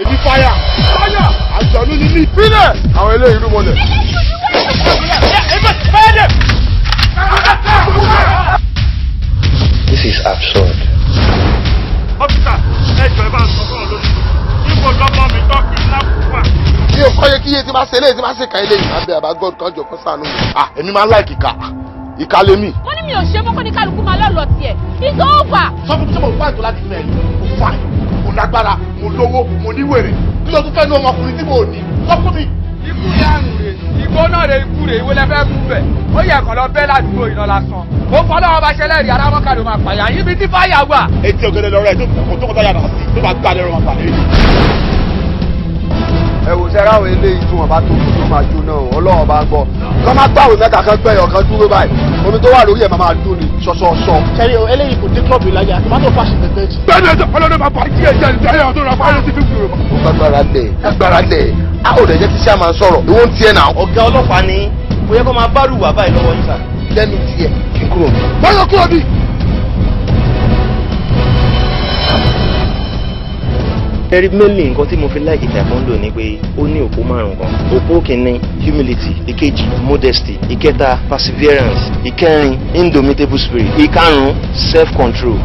Èmi fire. Fire. Àjọ̀nú ni mí. Fílẹ̀. Àwọn eléyìí ló mọlẹ̀. This is absurd. Officer, ẹ jọ̀ọ́, ẹ bá ń sọ fún ọ lórí níbo lọ́mọ mi tọ́kì lápá. Mi ò kọ́ yẹ kí iye tí máa ṣe eléyìí tí máa ṣe kà eléyìí. Abẹ́ àbá God kan jọ kó ṣàánú mi. Ah, èmi máa ń like ìkà. Ìkà lèmi. Wọ́n ní mi ò ṣe mọ́kọ́ ní kálukú máa lọ́ọ̀lọ́ tiẹ̀. It's over. Sọ fún mi, ṣé mo fà tó láti fẹ́ yìí? Mo fà, mo lágbára, mo lówó, mo ní wèrè. Kí ló tún fẹ́ ní ọmọkùnrin tí mo ní? Sọ fún mi. Ikú rẹ̀, àrùn rẹ̀, ìgbóná rẹ̀, ikú rẹ̀, ìwé lẹ́fẹ́ mú bẹ̀. Ó yẹ kàn lọ bẹ́ẹ̀ ládùúgbò iná lásán. Ó fọlọ́wọ́ bá ṣẹlẹ̀ rí arámọ́kà ló máa pààyà yín bí tí fáyà wà. Etí ọ̀gẹ̀dẹ̀ lọ́rọ̀ ẹ̀ tó kò tó kọ́ táyà náà sí tó bá gbá lẹ́rọ máa bà lé. Ẹ wò sẹ́ra, àwọn eléyìí tí wọ́n bá tó kú tó máa jóná o. Ọlọ́run bá gbọ́ kọ́ máa gbàwé mẹ́ta kan gbẹ̀yọ̀ kan dúró báyìí, omi tó wà lórí ẹ̀ máa dún ni ṣọṣọṣọ. Ṣẹ́rí o, eléyìí kò dé club ìlàjà tomato fashion tẹ̀tẹ̀ jì. Bẹ́ẹ̀ni, ẹjọ́ ọlọ́dún máa bá jí ẹ̀jẹ̀ ní ayé ọdún rà fáyé sí fífi rò. Ó gbàgbára lẹ̀, gbàgbára lẹ̀, a ò dẹ̀ jẹ́ kí sáà máa sọ̀rọ̀ ìwọ ń tiẹ̀ náà. Ọ̀gá ọlọ́pàá ni kò yẹ kó máa bárù wà báyìí lọ́wọ́ yín sà. Lẹ́nu tiẹ̀ kí n kúrò. Báyọ̀ kúrò bí. Ẹrí, mainly nǹkan tí mo fi like taekwondo ni pé ó ní òpó márùn kan. Òpó kìíní, humility; ìkejì, modesty; ìkẹta, perseverance; ìkẹrin, indomitable spirit; ìkarùn, self control.